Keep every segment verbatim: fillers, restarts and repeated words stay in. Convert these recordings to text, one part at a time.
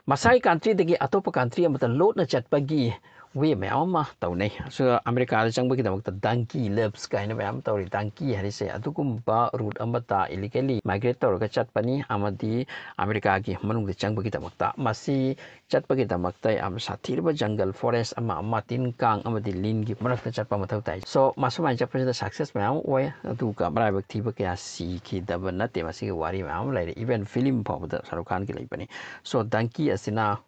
ꯃꯁꯥꯒꯤ countryꯗꯒꯤ ꯑꯇꯣꯞꯄ country ꯑꯃꯗ ꯂꯣꯠꯅ ꯆꯠꯄꯒꯤ way ꯃꯌꯥꯝ ꯑꯃ ꯇꯧꯅꯩ꯫ ꯑꯁ, ꯑꯃꯦꯔꯤꯀꯥꯗ ꯆꯪꯕꯒꯤꯗꯃꯛꯇ donkey leaps ꯀꯥꯏꯅ ꯃꯌꯥꯝ ꯇꯧꯔꯤ꯫ Donkey ꯍꯥꯏꯔꯤꯁꯦ ꯑꯗꯨꯒꯨꯝꯕ route ꯑꯃꯗ illegally migrate ꯇꯧꯔꯒ ꯆꯠꯄꯅꯤ, ꯑꯃꯗꯤ ꯑꯃꯦꯔꯤꯀꯥꯒꯤ ꯃꯅꯨꯡꯗ ꯆꯪꯕꯒꯤꯗꯃꯛꯇ꯫ ꯃꯁꯤ ꯆꯠꯄꯒꯤꯗꯃꯛꯇ ꯌꯥꯝ ꯁꯥꯊꯤꯔꯕ jungle forest ꯑꯃ, ꯑꯃ ꯇꯤꯟ ꯀꯥꯡ ꯑꯃꯗꯤ ꯂꯤꯟꯒꯤ ꯃꯔꯛꯇ ꯆꯠꯄ ꯃꯊꯧ ꯇꯥꯏ꯫ So, ꯃꯁꯨꯃꯥꯏꯅ ꯆꯠꯄꯁꯤꯗ success ꯃꯌꯥꯝ ꯑꯣꯏ, ꯑꯗꯨꯒ ꯃꯔꯥꯏꯕꯛ ꯊꯤꯕ ꯀꯌꯥ ꯁꯤꯈꯤꯗꯕ ꯅꯠꯇꯦ꯫ ꯃꯁꯤꯒꯤ ꯋꯥꯔꯤ ꯃꯌꯥꯝ ꯑꯃ ꯂꯩꯔꯦ, even film ꯐꯥꯎꯕꯗ ꯁꯥꯔꯨꯈ ꯈꯥꯟꯒꯤ ꯂꯩꯕꯅꯤ꯫ So, donkey ꯑꯁꯤꯅ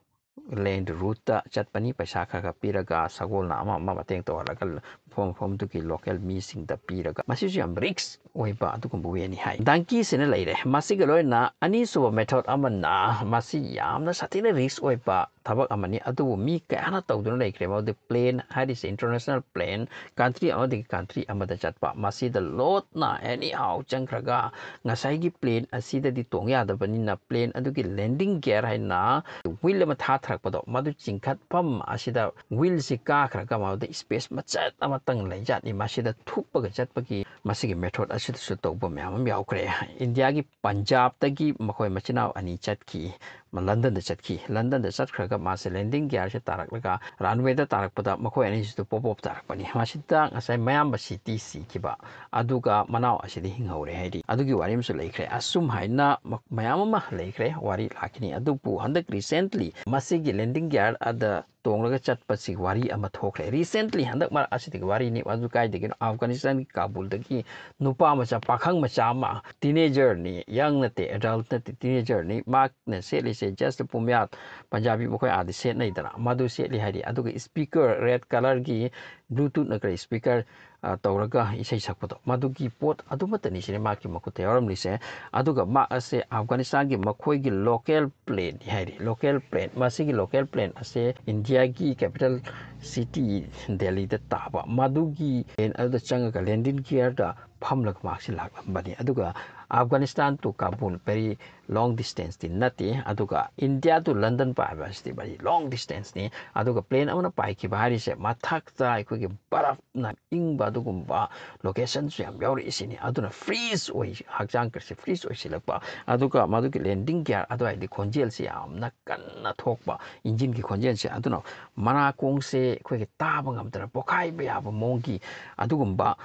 land routeꯇ ꯆꯠꯄꯅꯤ, ꯄꯩꯁꯥ ꯈꯔ ꯈꯔ ꯄꯤꯔꯒ, ꯁꯒꯣꯜꯅ ꯑꯃ ꯑꯃ ꯃꯇꯦꯡ ꯇꯧꯍꯜꯂꯒ, ꯃꯐꯝ ꯃꯐꯝꯗꯨꯒꯤ local ꯃꯤꯁꯤꯡꯗ ꯄꯤꯔꯒ꯫ ꯃꯁꯤꯁꯨ ꯌꯥꯝ risk ꯑꯣꯏꯕ ꯑꯗꯨꯒꯨꯝꯕ wayꯅꯤ ꯍꯥꯏ꯫ Donkeyꯁꯤꯅ ꯂꯩꯔꯦ꯫ ꯃꯁꯤꯒ ꯂꯣꯏꯅꯅ ꯑꯅꯤꯁꯨꯕ method ꯑꯃꯅ, ꯃꯁꯤ ꯌꯥꯝꯅ ꯁꯥꯊꯤꯅ risk ꯑꯣꯏꯕ ꯊꯕꯛ ꯑꯃꯅꯤ, ꯑꯗꯨꯕꯨ ꯃꯤ ꯀꯌꯥꯅ ꯇꯧꯗꯨꯅ ꯂꯩꯈ꯭ꯔꯦ꯫ ꯃꯗꯨꯗꯤ plane ꯍꯥꯏꯔꯤꯁꯦ, international plane, country ꯑꯃꯗꯒꯤ country ꯑꯃꯗ ꯆꯠꯄ, ꯃꯁꯤꯗ ꯂꯣꯠꯅ anyhow ꯆꯪꯈ꯭ꯔꯒ, ꯉꯁꯥꯏꯒꯤ plane ꯑꯁꯤꯗꯗꯤ ꯇꯣꯡ ꯌꯥꯗꯕꯅꯤꯅ, plane ꯑꯗꯨꯒꯤ landing gear ꯍꯥꯏꯅ wheel ꯑꯃ ꯊꯥꯊꯔꯛꯄꯗꯣ, ꯃꯗꯨ ꯆꯤꯡꯈꯠꯐꯝ ꯑꯁꯤꯗ wheelꯁꯤ ꯀꯥꯈ꯭ꯔꯒ ꯃꯗꯨꯗ space ꯃꯆꯦꯠ ꯑꯃꯇꯪ ꯂꯩꯖꯥꯠꯅꯤ꯫ ꯃꯁꯤꯗ ꯊꯨꯞꯄꯒ ꯆꯠꯄꯒꯤ ꯃꯁꯤꯒꯤ method ꯑꯁꯤꯗꯁꯨ ꯇꯧꯕ ꯃꯌꯥꯝ ꯑꯃ ꯌꯥꯎꯈ꯭ꯔꯦ꯫ ꯏꯟꯗꯤꯌꯥꯒꯤ ꯄꯟꯖꯥꯕꯇꯒꯤ ꯃꯈꯣꯏ ꯃꯆꯤꯟ ꯃꯅꯥꯎ ꯑꯅꯤ ꯆꯠꯈꯤ, ꯂꯟꯗꯟꯗ ꯆꯠꯈꯤ꯫ ꯂꯟꯗꯟꯗ ꯆꯠꯈ꯭ꯔꯒ ꯃꯥꯁꯦ landing gearꯁꯦ ꯇꯥꯔꯛꯂꯒ runwayꯗ ꯇꯥꯔꯛꯄꯗ ꯃꯈꯣꯏ ꯑꯅꯤꯁꯤꯗ pop off ꯇꯥꯔꯛꯄꯅꯤ꯫ ꯃꯁꯤꯗ ꯉꯁꯥꯏ ꯃꯌꯥꯝꯕ ꯁꯤꯇꯤ ꯁꯤꯈꯤꯕ, ꯑꯗꯨꯒ ꯃꯅꯥꯎ ꯑꯁꯤꯗꯤ ꯍꯤꯡꯍꯧꯔꯦ ꯍꯥꯏꯔꯤ꯫ ꯑꯗꯨꯒꯤ ꯋꯥꯔꯤ ꯑꯃꯁꯨ ꯂꯩꯈ꯭ꯔꯦ꯫ ꯑꯁꯨꯝ ꯍꯥꯏꯅ ꯃ-, ꯃꯌꯥꯝ ꯑꯃ ꯂꯩꯈ꯭ꯔꯦ, ꯋꯥꯔꯤ ꯂꯥꯛꯈꯤꯅꯤ꯫ ꯑꯗꯨꯕꯨ ꯍꯟꯗꯛ recently ꯃꯁꯤꯒꯤ landing gear ꯑꯗ ꯇꯣꯡꯂꯒ ꯆꯠꯄꯁꯤ ꯋꯥꯔꯤ ꯑꯃ ꯊꯣꯛꯈ꯭ꯔꯦ꯫ Recently, ꯍꯟꯗꯛ ꯃꯔꯛ ꯑꯁꯤꯗꯒꯤ ꯋꯥꯔꯤꯅꯤ꯫ ꯑꯗꯨ ꯀꯥꯏꯗꯒꯤꯅꯣ? ꯑꯐꯒꯥꯅꯤꯁꯇꯥꯟꯒꯤ ꯀꯥꯕꯨꯜꯗꯒꯤ ꯅꯨꯄꯥ ꯃꯆꯥ, ꯄꯥꯈꯪ ꯃꯆꯥ ꯑꯃ, teenagerꯅꯤ, young ꯅꯠꯇꯦ, adult ꯅꯠꯇꯦ, teenagerꯅꯤ꯫ ꯃꯥꯅ ꯁꯦꯠꯂꯤꯁꯦ just ꯄꯨꯝꯌꯥꯠ, ꯄꯟꯖꯥꯕꯤ ꯃꯈꯣꯏ ꯑꯥꯗꯤ ꯁꯦꯠꯅꯩꯗꯅ, ꯃꯗꯨ ꯁꯦꯠꯂꯤ ꯍꯥꯏꯔꯤ꯫ ꯑꯗꯨꯒ speaker, red colourꯒꯤ Bluetoothꯅ ꯀꯔꯤ speaker, ꯑ, ꯇꯧꯔꯒ ꯏꯁꯩ ꯁꯛꯄꯗꯣ, ꯃꯗꯨꯒꯤ ꯄꯣꯠ ꯑꯗꯨꯃꯠꯇꯅꯤ ꯁꯤꯅꯦ ꯃꯍꯥꯛꯀꯤ ꯃꯈꯨꯠꯇ ꯌꯥꯎꯔꯝꯂꯤꯁꯦ꯫ ꯑꯗꯨꯒ ꯃꯍꯥꯛ ꯑꯁꯦ ꯑꯐꯒꯥꯅꯤꯁꯇꯥꯟꯒꯤ ꯃꯈꯣꯏꯒꯤ local planeꯅꯤ ꯍꯥꯏꯔꯤ꯫ Local plane, ꯃꯁꯤꯒꯤ local plane ꯑꯁꯦ ꯏꯟꯗꯤꯌꯥꯒꯤ capital city ꯗꯦꯜꯂꯤꯗ ꯇꯥꯕ, ꯃꯗꯨꯒꯤ plane ꯑꯗꯨꯗ ꯆꯪꯉꯒ landing gearꯗ ꯐꯝꯂꯒ ꯃꯍꯥꯛꯁꯤ ꯂꯥꯛꯂꯝꯕꯅꯤ꯫ ꯑꯗꯨꯒ Afghanistan to Kabul very long distance T ꯅꯠꯇꯦ, ꯑꯗꯨꯒ India to London ꯄꯥꯏꯕ ꯑꯁꯤꯗꯤ very long distance ꯅꯤ꯫ ꯑꯗꯨꯒ plane ꯑꯃꯅ ꯄꯥꯏꯈꯤꯕ ꯍꯥꯏꯔꯤꯁꯦ ꯃꯊꯛꯇ ꯑꯩꯈꯣꯏꯒꯤ ꯕꯔꯐꯅ ꯏꯪꯕ ꯑꯗꯨꯒꯨꯝꯕ location ꯁꯨ ꯌꯥꯝ ꯌꯥꯎꯔꯛꯏꯁꯤꯅꯤ꯫ ꯑꯗꯨꯅ freeze ꯑꯣꯏ, ꯍꯛꯆꯥꯡꯒꯁꯦ freeze ꯑꯣꯏꯁꯤꯜꯂꯛꯄ, ꯑꯗꯨꯒ ꯃꯗꯨꯒꯤ landing gear ꯑꯗꯨꯋꯥꯏꯗꯤ ꯈꯣꯟꯖꯦꯜꯁꯤ ꯌꯥꯝꯅ ꯀꯟꯅ ꯊꯣꯛꯄ engine ꯒꯤ ꯈꯣꯟꯖꯦꯜꯁꯦ, ꯑꯗꯨꯅ ꯃꯅꯥꯀꯣꯡꯁꯦ ꯑꯩꯈꯣꯏꯒꯤ ꯇꯥꯕ ꯉꯝꯗꯅ ꯄꯣꯈꯥꯏꯕ ꯌꯥꯕ ꯃꯑꯣꯡꯒꯤ ꯑꯗꯨꯒꯨꯝꯕ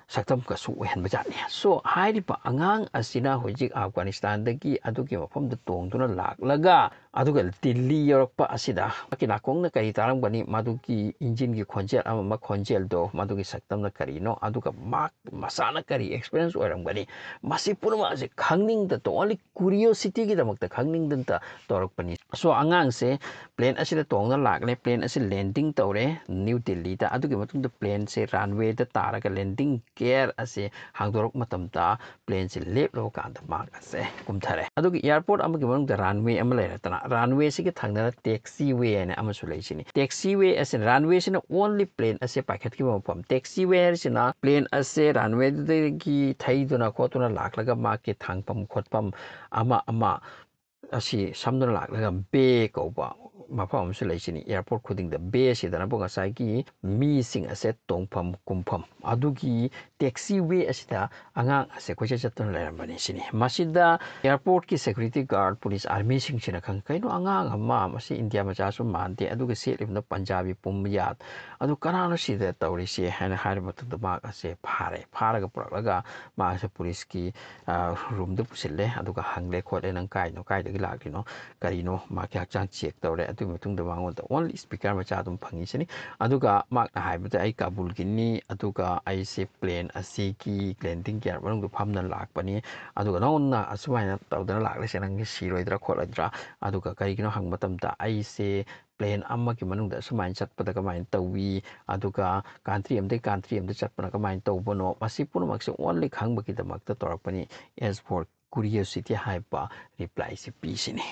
ꯁꯛꯇꯝꯒꯁꯨ ꯑꯣꯏꯍꯟꯕ ꯖꯥꯠꯅꯤ꯫ So ꯍꯥꯏꯔꯤꯕ ꯑꯉꯥꯡ ꯑꯁꯤꯅ ꯍꯧꯖꯤꯛ Afghanistan ꯗꯒꯤ ꯑꯗꯨꯒꯤ ꯃꯐꯝꯗ ꯇꯣꯡꯗꯨꯅ ꯂꯥꯛꯂꯒ ꯑꯗꯨꯒ ꯗꯤꯜꯂꯤ ꯌꯧꯔꯛꯄ ꯑꯁꯤꯗ ꯃꯍꯥꯛꯀꯤ ꯅꯥꯀꯣꯡꯅ ꯀꯔꯤ ꯇꯥꯔꯝꯒꯅꯤ? ꯃꯗꯨꯒꯤ engine ꯒꯤ ꯈꯣꯟꯖꯦꯜ ꯑꯃ ꯑꯃ ꯈꯣꯟꯖꯦꯜꯗꯣ, ꯃꯗꯨꯒꯤ ꯁꯛꯇꯝꯅ ꯀꯔꯤꯅꯣ, ꯑꯗꯨꯒ ꯃꯍꯥꯛ ꯃꯁꯥꯅ ꯀꯔꯤ experience ꯑꯣꯏꯔꯝꯒꯅꯤ? ꯃꯁꯤ ꯄꯨꯝꯅꯃꯛ ꯑꯁꯤ ꯈꯪꯅꯤꯡꯗ, only curiosity ꯒꯤꯗꯃꯛꯇ ꯈꯪꯅꯤꯡꯗꯅ ꯇꯧꯔꯛꯄꯅꯤ꯫ So ꯑꯉꯥꯡꯁꯦ plane ꯑꯁꯤꯗ ꯇꯣꯡꯗꯨꯅ ꯂꯥꯛꯂꯦ, plane ꯑꯁꯤ landing ꯇꯧꯔꯦ ꯅ꯭ꯌꯨ ꯗꯤꯜꯂꯤꯗ꯫ ꯑꯗꯨꯒꯤ ꯃꯇꯨꯡꯗ plane ꯁꯦ runway ꯗ ꯇꯥꯔꯒ landing gear ꯑꯁꯤ ꯍꯥꯡꯗꯣꯔꯛꯄ ꯃꯇꯝꯗ plane ꯁꯦ ꯂꯦꯞꯂꯕ ꯀꯥꯟꯗ ꯃꯍꯥꯛ ꯑꯁꯦ ꯀꯨꯝꯊꯔꯦ꯫ ꯑꯗꯨꯒ airport ꯑꯃꯒꯤ ꯃꯅꯨꯡꯗ runway ꯑꯃ ꯂꯩꯔꯦꯗꯅ, runway ꯁꯤꯒꯤ ꯊꯪꯅꯅ taxiway ꯍꯥꯏꯅ ꯑꯃꯁꯨ ꯂꯩꯁꯤꯅꯤ꯫ Taxiway ꯑꯁꯤ, runway ꯁꯤꯅ only plane ꯑꯁꯦ ꯄꯥꯏꯈꯠꯈꯤꯕ ꯃꯐꯝ꯫ Taxiway ꯍꯥꯏꯔꯤꯁꯤꯅ plane ꯑꯁꯦ runway ꯗꯨꯗꯒꯤ ꯊꯩꯗꯨꯅ ꯈꯣꯠꯇꯨꯅ ꯂꯥꯛꯂꯒ ꯃꯍꯥꯛꯀꯤ ꯊꯥꯡꯐꯝ ꯈꯣꯠꯐꯝ ꯑꯃ ꯑꯃ ꯑꯁꯤ ꯁꯝꯗꯨꯅ ꯂꯥꯛꯂꯒ bay ꯀꯧꯕ ꯃꯐꯝ ꯑꯃꯁꯨ ꯂꯩꯁꯤꯅꯤ꯫ Airport ꯈꯨꯗꯤꯡꯗ bay ꯁꯤꯗꯅꯕꯨ ꯉꯁꯥꯏꯒꯤ ꯃꯤꯁꯤꯡ ꯑꯁꯦ ꯇꯣꯡꯐꯝ ꯀꯨꯝꯐꯝ ꯑꯗꯨꯒꯤ taxiway ꯑꯁꯤꯗ ꯑꯉꯥꯡ ꯑꯁꯦ ꯀꯣꯏꯆꯠ ꯆꯠꯇꯨꯅ ꯂꯩꯔꯝꯕꯅꯤ ꯁꯤꯅꯤ꯫ ꯃꯁꯤꯗ airport ꯀꯤ security guard, police, army ꯁꯤꯡꯁꯤꯅ ꯈꯪ, "ꯀꯩꯅꯣ, ꯑꯉꯥꯡ ꯑꯃ, ꯃꯁꯤ ꯏꯟꯗꯤꯌꯥ ꯃꯆꯥꯁꯨ ꯃꯥꯟꯗꯦ, ꯑꯗꯨꯒ ꯁꯦꯠꯂꯤꯕꯅ ꯄꯟꯖꯥꯕꯤ ꯄꯨꯝꯌꯥꯠ, ꯑꯗꯨ ꯀꯅꯥꯅꯣ ꯁꯤꯗ ꯇꯧꯔꯤꯁꯤ?" ꯍꯥꯏꯅ ꯍꯥꯏꯔꯕ ꯃꯇꯨꯡꯗ ꯃꯍꯥꯛ ꯑꯁꯦ ꯐꯥꯔꯦ꯫ ꯐꯥꯔꯒ ꯄꯨꯔꯛꯂꯒ ꯃꯍꯥꯛ ꯑꯁꯦ police ꯀꯤ ꯑ, room ꯗ ꯄꯨꯁꯤꯜꯂꯦ꯫ ꯑꯗꯨꯒ ꯍꯪꯂꯦ ꯈꯣꯠꯂꯦ, "ꯅꯪ ꯀꯥꯏꯗꯅꯣ, ꯀꯥꯏꯗꯒꯤ ꯂꯥꯛꯂꯤꯅꯣ, ꯀꯔꯤꯅꯣ?" ꯃꯍꯥꯛꯀꯤ ꯍꯛꯆꯥꯡ check ꯇꯧꯔꯦ꯫ ꯑꯗꯨꯒꯤ ꯃꯇꯨꯡꯗ ꯃꯉꯣꯟꯗ only speaker ꯃꯆꯥ ꯑꯗꯨꯝ ꯐꯪꯉꯤꯁꯤꯅꯤ꯫ ꯑꯗꯨꯒ ꯃꯍꯥꯛꯅ ꯍꯥꯏꯕꯗ, "ꯑꯩ ꯀꯥꯕꯨꯜꯒꯤꯅꯤ, ꯑꯗꯨꯒ ꯑꯩꯁꯦ plane ꯑꯁꯤꯒꯤ landing gear ꯃꯅꯨꯡꯗ ꯐꯝꯅ ꯂꯥꯛꯄꯅꯤ, ꯑꯗꯨꯒ ꯅꯉꯣꯟꯗ ꯑꯁꯨꯃꯥꯏꯅ ꯇꯧꯗꯅ ꯂꯥꯛꯂꯤꯁꯦ ꯅꯪ ꯁꯤꯔꯣꯏꯗ꯭ꯔꯥ ꯈꯣꯠꯂꯣꯏꯗ꯭ꯔꯥ?" ꯑꯗꯨꯒ ꯀꯔꯤꯒꯤꯅꯣ ꯍꯪꯕ ꯃꯇꯝꯗ, "ꯑꯩꯁꯦ plane ꯑꯃꯒꯤ ꯃꯅꯨꯡꯗ ꯑꯁꯨꯃꯥꯏꯅ ꯆꯠꯄꯗ ꯀꯃꯥꯏꯅ ꯇꯧꯏ, ꯑꯗꯨꯒ country ꯑꯃꯗꯒꯤ country ꯑꯃꯗ ꯆꯠꯄꯅ ꯀꯃꯥꯏꯅ ꯇꯧꯕꯅꯣ?" ꯃꯁꯤ ꯄꯨꯝꯅꯃꯛꯁꯦ only ꯈꯪꯕꯒꯤꯗꯃꯛꯇ ꯇꯧꯔꯛꯄꯅꯤ, as for curiosity ꯍꯥꯏꯕ reply ꯁꯤ ꯄꯤꯁꯤꯅꯤ꯫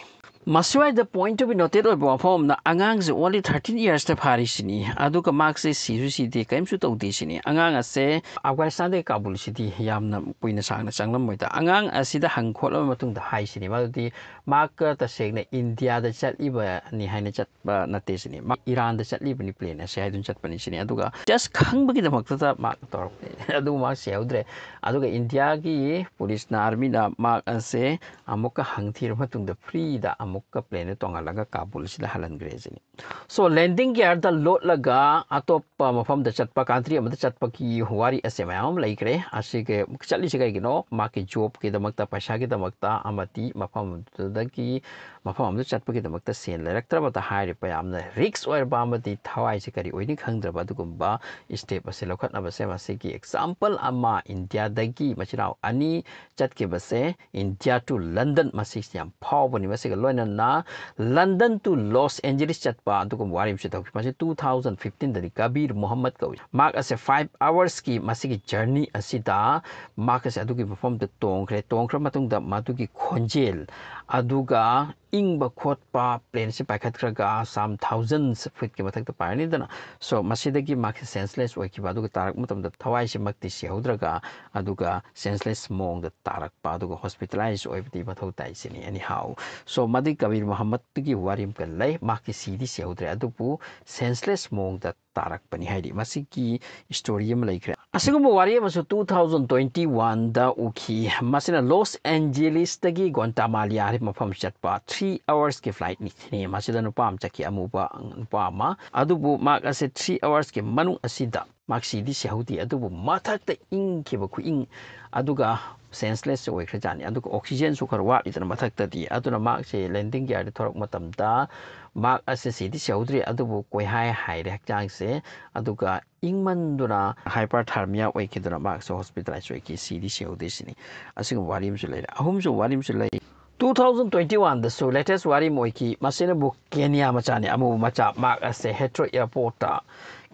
ꯃꯁꯤꯋꯥꯏꯗ point to be noted ꯑꯣꯏꯕ ꯋꯥꯐꯝ ꯑꯃꯅ, ꯑꯉꯥꯡꯁꯦ only thirteen yearsꯇ ꯐꯥꯔꯤꯁꯤꯅꯤ, ꯑꯗꯨꯒ ꯃꯍꯥꯛꯁꯦ ꯁꯤꯁꯨ ꯁꯤꯗꯦ, ꯀꯔꯤꯝꯁꯨ ꯇꯧꯗꯦ ꯁꯤꯅꯤ꯫ ꯑꯉꯥꯡ ꯑꯁꯦ ꯑꯐꯒꯥꯅꯤꯁꯇꯥꯟꯗꯒꯤ ꯀꯥꯕꯨꯜꯁꯤꯗꯤ ꯌꯥꯝꯅ ꯀꯨꯏꯅ ꯁꯥꯡꯅ ꯆꯪꯂꯝꯃꯣꯏꯗ꯫ ꯑꯉꯥꯡ ꯑꯁꯤꯗ ꯍꯪ ꯈꯣꯠꯂꯕ ꯃꯇꯨꯡꯗ ꯍꯥꯏꯁꯤꯅꯤ, ꯃꯗꯨꯗꯤ ꯃꯍꯥꯛꯀ ꯇꯁꯦꯡꯅ ꯏꯟꯗꯤꯌꯥꯗ ꯆꯠꯂꯤꯕꯅꯤ ꯍꯥꯏꯅ ꯆꯠꯄ ꯅꯠꯇꯦ ꯁꯤꯅꯤ꯫ ꯃꯍꯥꯛ ꯏꯔꯥꯟꯗ ꯆꯠꯂꯤꯕꯅꯤ, plane ꯑꯁꯦ ꯍꯥꯏꯗꯨꯅ ꯆꯠꯄꯅꯤ ꯁꯤꯅꯤ꯫ ꯑꯗꯨꯒ just ꯈꯪꯕꯒꯤꯗꯃꯛꯇꯗ ꯃꯍꯥꯛ ꯇꯧꯔꯛꯄꯅꯤ꯫ ꯑꯗꯨ ꯃꯍꯥꯛ ꯁꯤꯍꯧꯗ꯭ꯔꯦ꯫ ꯑꯗꯨꯒ ꯏꯟꯗꯤꯌꯥꯒꯤ ꯄꯨꯂꯤꯁꯅ, ꯑꯥꯔꯃꯤꯅ ꯃꯍꯥꯛ ꯑꯁꯦ ꯑꯃꯨꯛꯀ ꯍꯪ ꯊꯤꯔꯕ ꯃꯇꯨꯡꯗ freeꯗ ꯑꯃꯨꯛꯀ planeꯗ ꯇꯣꯡꯍꯜꯂꯒ ꯀꯥꯕꯨꯜꯁꯤꯗ ꯍꯜꯍꯟꯈ꯭ꯔꯦ ꯁꯤꯅꯤ꯫ So, landing gearꯗ ꯂꯣꯠꯂꯒ ꯑꯇꯣꯞꯄ ꯃꯐꯝꯗ ꯆꯠꯄ, country ꯑꯃꯗ ꯆꯠꯄꯒꯤ ꯋꯥꯔꯤ ꯑꯁꯦ ꯃꯌꯥꯝ ꯑꯃ ꯂꯩꯈ꯭ꯔꯦ꯫ ꯑꯁꯤꯒꯤ ꯆꯠꯂꯤꯁꯤ ꯀꯩꯒꯤꯅꯣ? ꯃꯍꯥꯛꯀꯤ jobꯀꯤꯗꯃꯛꯇ, ꯄꯩꯁꯥꯒꯤꯗꯃꯛꯇ ꯑꯃꯗꯤ ꯃꯐꯝ ꯑꯗꯨꯗꯒꯤ ꯃꯐꯝ ꯑꯃꯗ ꯆꯠꯄꯒꯤꯗꯃꯛꯇ ꯁꯦꯟ ꯂꯩꯔꯛꯇ꯭ꯔꯕꯗ ꯍꯥꯏꯔꯤꯕ ꯌꯥꯝꯅ risk ꯑꯣꯏꯔꯕ ꯑꯃꯗꯤ ꯊꯋꯥꯏꯁꯦ ꯀꯔꯤ ꯑꯣꯏꯅꯤ ꯈꯪꯗ꯭ꯔꯕ ꯑꯗꯨꯒꯨꯝꯕ step ꯑꯁꯤ ꯂꯧꯈꯠꯅꯕꯁꯦ ꯃꯁꯤꯒꯤ example ꯑꯃ ꯏꯟꯗꯤꯌꯥꯗꯒꯤ ꯃꯆꯤꯟ ꯃꯅꯥꯎ ꯑꯅꯤ ꯆꯠꯈꯤꯕꯁꯦ India to London ꯃꯁꯤꯁꯤ ꯌꯥꯝ ꯐꯥꯎꯕꯅꯤ꯫ ꯃꯁꯤꯒ ꯂꯣꯏꯅꯅ London to Los Angeles ꯆꯠꯄ ꯑꯗꯨꯒꯨꯝꯕ ꯋꯥꯔꯤ ꯑꯃꯁꯨ ꯇꯧꯈꯤ꯫ ꯃꯁꯤ two thousand fifteenꯗꯅꯤ꯫ ꯀꯕꯤꯔ ꯃꯨꯍꯝꯃꯗ ꯀꯧꯏ꯫ ꯃꯍꯥꯛ ꯑꯁꯦ five hoursꯀꯤ ꯃꯁꯤꯒꯤ journey ꯑꯁꯤꯗ ꯃꯍꯥꯛ ꯑꯁꯦ ꯑꯗꯨꯒꯤ ꯃꯐꯝꯗ ꯇꯣꯡꯈ꯭ꯔꯦ꯫ ꯇꯣꯡꯈ꯭ꯔ ꯃꯇꯨꯡꯗ ꯃꯗꯨꯒꯤ ꯈꯣꯟꯖꯦꯜ ꯑꯗꯨꯒ ꯏꯪꯕ ꯈꯣꯠꯄ, planeꯁꯤ ꯄꯥꯏꯈꯠꯈ꯭ꯔꯒ some thousands footꯀꯤ ꯃꯊꯛꯇ ꯄꯥꯏꯔꯅꯤꯗꯅ꯫ So, ꯃꯁꯤꯗꯒꯤ ꯃꯍꯥꯛꯁꯦ senseless ꯑꯣꯏꯈꯤꯕ, ꯑꯗꯨꯒ ꯇꯥꯔꯛꯄ ꯃꯇꯝꯗ ꯊꯋꯥꯏꯁꯤꯃꯛꯇꯤ ꯁꯤꯍꯧꯗ꯭ꯔꯒ, ꯑꯗꯨꯒ senseless ꯃꯑꯣꯡꯗ ꯇꯥꯔꯛꯄ, ꯑꯗꯨꯒ hospitalize ꯑꯣꯏꯕꯗꯤ ꯃꯊꯧ ꯇꯥꯏ ꯁꯤꯅꯤ꯫ Anyhow, so, ꯃꯗꯨꯒꯤ ꯀꯕꯤꯔ ꯃꯨꯍꯝꯃꯗꯀꯤ ꯋꯥꯔꯤ ꯑꯃꯀ ꯂꯩ꯫ ꯃꯍꯥꯛꯀꯤ ꯁꯤꯗꯤ ꯁꯤꯍꯧꯗ꯭ꯔꯦ, ꯑꯗꯨꯕꯨ senseless ꯃꯑꯣꯡꯗ ꯇꯥꯔꯛꯄꯅꯤ ꯍꯥꯏꯗꯤ ꯃꯁꯤꯒꯤ story ꯑꯃ ꯂꯩꯈ꯭ꯔꯦ꯫ ꯑꯁꯤꯒꯨꯝꯕ ꯋꯥꯔꯤ ꯑꯃꯁꯨ two thousand twenty-oneꯗ ꯎꯈꯤ꯫ ꯃꯁꯤꯅ Los Angelesꯇꯒꯤ Guatemala ꯍꯥꯏꯕ ꯃꯐꯝ ꯆꯠꯄ three hoursꯀꯤ flightꯅꯤ꯫ ꯃꯁꯤꯗ ꯅꯨꯄꯥ ꯑꯃ ꯆꯠꯈꯤ, ꯑꯃꯨꯕ ꯅꯨꯄꯥ ꯑꯃ꯫ ꯑꯗꯨꯕꯨ ꯃꯍꯥꯛ ꯑꯁꯦ three hoursꯀꯤ ꯃꯅꯨꯡ ꯑꯁꯤꯗ ꯃꯍꯥꯛ ꯁꯤꯗꯤ ꯁꯤꯍꯧꯗꯦ, ꯑꯗꯨꯕꯨ ꯃꯊꯛꯇ ꯏꯪꯈꯤꯕ ꯈꯨꯏꯪ ꯑꯗꯨꯒ senseless ꯑꯣꯏꯈ꯭ꯔꯖꯥꯠꯅꯤ꯫ ꯑꯗꯨꯒ oxygenꯁꯨ ꯈꯔ ꯋꯥꯠꯂꯤꯗꯅ ꯃꯊꯛꯇꯗꯤ, ꯑꯗꯨꯅ ꯃꯍꯥꯛꯁꯦ landing gearꯗ ꯊꯣꯔꯛꯄ ꯃꯇꯝꯗ ꯃꯍꯥꯛ ꯑꯁꯦ ꯁꯤꯗꯤ ꯁꯤꯍꯧꯗ꯭ꯔꯤ, ꯑꯗꯨꯕꯨ ꯀꯣꯏꯍꯥꯏ ꯍꯥꯏꯔꯦ ꯍꯛꯆꯥꯡꯁꯦ, ꯑꯗꯨꯒ ꯏꯪꯃꯟꯗꯨꯅ hyperthermia ꯑꯣꯏꯈꯤꯗꯨꯅ ꯃꯍꯥꯛꯁꯦ hospitalize ꯑꯣꯏꯈꯤ, ꯁꯤꯗꯤ ꯁꯤꯍꯧꯗꯦ ꯁꯤꯅꯤ꯫ ꯑꯁꯤꯒꯨꯝꯕ ꯋꯥꯔꯤ ꯑꯃꯁꯨ ꯂꯩꯔꯦ꯫ ꯑꯍꯨꯝꯁꯨ ꯋꯥꯔꯤ ꯑꯃꯁꯨ ꯂꯩ꯫ Two thousand twenty-oneꯗꯁꯨ latest ꯋꯥꯔꯤ ꯑꯃ ꯑꯣꯏꯈꯤ꯫ ꯃꯁꯤꯅꯕꯨ Kenya ꯃꯆꯥꯅꯤ, ꯑꯃꯨꯕ ꯃꯆꯥ꯫ ꯃꯍꯥꯛ ꯑꯁꯦ Heathrow airportꯇ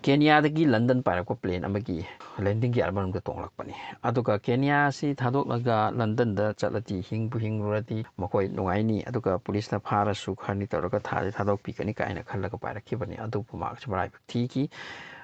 ꯀꯦꯅꯤꯌꯥꯗꯒꯤ ꯂꯟꯗꯟ ꯄꯥꯏꯔꯛꯄ ꯄ꯭ꯂꯦꯟ ꯑꯃꯒꯤ ꯂꯦꯟꯗꯤꯡ ꯒꯤꯌꯥꯔ ꯃꯅꯨꯡꯗ ꯇꯣꯡꯂꯛꯄꯅꯤ꯫ ꯑꯗꯨꯒ ꯀꯦꯅꯤꯌꯥ ꯑꯁꯤ ꯊꯥꯗꯣꯛꯂꯒ ꯂꯟꯗꯟꯗ ꯆꯠꯂꯗꯤ ꯍꯤꯡꯕꯨ ꯍꯤꯡꯂꯨꯔꯗꯤ ꯃꯈꯣꯏ ꯅꯨꯡꯉꯥꯏꯅꯤ, ꯑꯗꯨꯒ ꯄꯨꯂꯤꯁꯅ ꯐꯥꯔꯁꯨ ꯈꯔꯅꯤ ꯇꯧꯔꯒ ꯊꯥꯗꯤ ꯊꯥꯗꯣꯛꯄꯤꯒꯅꯤ ꯀꯥꯏꯅ ꯈꯜꯂꯒ ꯄꯥꯏꯔꯛꯈꯤꯕꯅꯤ꯫ ꯑꯗꯨꯕꯨ ꯃꯍꯥꯛꯁꯨ ꯃꯔꯥꯏꯕꯛ ꯊꯤꯈꯤ꯫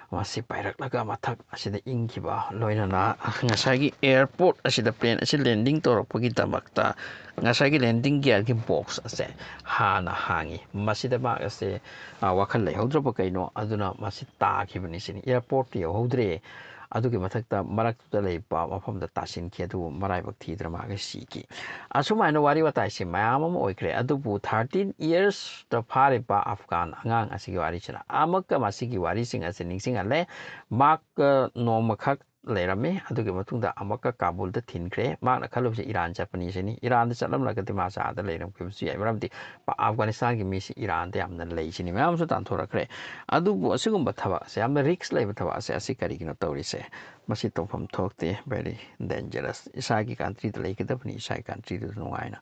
ꯃꯁꯤ ꯄꯥꯏꯔꯛꯂꯒ ꯃꯊꯛ ꯑꯁꯤꯗ ꯏꯪꯈꯤꯕ ꯂꯣꯏꯅꯅ ꯉꯁꯥꯏꯒꯤ ꯑꯦꯌꯥꯔꯄꯣꯔꯠ ꯑꯁꯤꯗ ꯄ꯭ꯂꯦꯟ ꯑꯁꯤ ꯂꯦꯟꯗꯤꯡ ꯇꯧꯔꯛꯄꯒꯤꯗꯃꯛꯇ ꯉꯁꯥꯏꯒꯤ ꯂꯦꯟꯗꯤꯡ ꯒꯤꯌꯥꯔꯒꯤ ꯕꯣꯛꯁ ꯑꯁꯦ ꯍꯥꯟꯅ ꯍꯥꯡꯉꯤ꯫ ꯃꯁꯤꯗ ꯃꯍꯥꯛ ꯑꯁꯦ, ꯑ, ꯋꯥꯈꯜ ꯂꯩꯍꯧꯗ꯭ꯔꯕ ꯀꯩꯅꯣ, ꯑꯗꯨꯅ ꯃꯁꯤ ꯇꯥꯈꯤꯕꯅꯤ ꯁꯤꯅꯤ꯫ ꯑꯦꯌꯥꯔꯄꯣꯔꯠꯇ ꯌꯧꯍꯧꯗ꯭ꯔꯦ꯫ ꯑꯗꯨꯒꯤ ꯃꯊꯛꯇ ꯃꯔꯛꯇꯨꯗ ꯂꯩꯕ ꯃꯐꯝꯗ ꯇꯥꯁꯤꯟꯈꯤ, ꯑꯗꯨꯕꯨ ꯃꯔꯥꯏꯕꯛ ꯊꯤꯗꯅ ꯃꯍꯥꯛ ꯁꯤꯈꯤ꯫ ꯑꯁꯨꯃꯥꯏꯅ ꯋꯥꯔꯤ ꯋꯥꯇꯥꯏꯁꯦ ꯃꯌꯥꯝ ꯑꯃ ꯑꯣꯏꯈ꯭ꯔꯦ꯫ ꯑꯗꯨꯕꯨ ꯊꯥꯔꯇꯤꯟ ꯏꯌꯔꯁꯇ ꯐꯥꯔꯤꯕ ꯑꯐꯒꯥꯟ ꯑꯉꯥꯡ ꯑꯁꯤꯒꯤ ꯋꯥꯔꯤꯁꯤꯅ ꯑꯃꯨꯛꯀ ꯃꯁꯤꯒꯤ ꯋꯥꯔꯤꯁꯤꯡ ꯑꯁꯤ ꯅꯤꯡꯁꯤꯡꯍꯜꯂꯦ꯫ ꯃꯍꯥꯛ, ꯑ, ꯅꯣꯡꯃꯈꯛ ꯂꯩꯔꯝꯃꯤ꯫ ꯑꯗꯨꯒꯤ ꯃꯇꯨꯡꯗ ꯑꯃꯨꯛꯀ ꯀꯥꯕꯨꯜꯗ ꯊꯤꯟꯈ꯭ꯔꯦ꯫ ꯃꯍꯥꯛꯅ ꯈꯜꯂꯨꯕꯁꯦ ꯏꯔꯥꯟ ꯆꯠꯄꯅꯤ ꯁꯤꯅꯤ꯫ ꯏꯔꯥꯟꯗ ꯆꯠꯂꯝꯂꯒꯗꯤ ꯃꯥꯁꯦ ꯑꯥꯗ ꯂꯩꯔꯝꯈꯤꯕꯁꯨ ꯌꯥꯏ꯫ ꯃꯔꯝꯗꯤ ꯑꯐꯒꯥꯅꯤꯁꯇꯥꯟꯒꯤ ꯃꯤꯁꯤ ꯏꯔꯥꯟꯗ ꯌꯥꯝꯅ ꯂꯩ ꯁꯤꯅꯤ꯫ ꯃꯌꯥꯝ ꯑꯃꯁꯨ ꯇꯥꯟꯊꯣꯔꯛꯈ꯭ꯔꯦ꯫ ꯑꯗꯨꯕꯨ ꯑꯁꯤꯒꯨꯝꯕ ꯊꯕꯛ ꯑꯁꯦ, ꯌꯥꯝꯅ ꯔꯤꯛꯁ ꯂꯩꯕ ꯊꯕꯛ ꯑꯁꯦ, ꯑꯁꯤ ꯀꯔꯤꯒꯤꯅꯣ ꯇꯧꯔꯤꯁꯦ? ꯃꯁꯤ ꯇꯧꯐꯝ ꯊꯣꯛꯇꯦ꯫ Very dangerous꯫ ꯏꯁꯥꯒꯤ ꯀꯟꯇ꯭ꯔꯤꯗ ꯂꯩꯒꯗꯕꯅꯤ, ꯏꯁꯥꯒꯤ ꯀꯟꯇ꯭ꯔꯤꯗꯨꯗ ꯅꯨꯡꯉꯥꯏꯅ,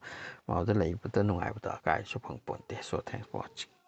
ꯃꯗꯨꯗ ꯂꯩꯕꯗ ꯅꯨꯡꯉꯥꯏꯕꯗ ꯑꯀꯥꯏꯕꯁꯨ ꯐꯪ ꯄꯣꯟꯇꯦ꯫ So, thanks for watching꯫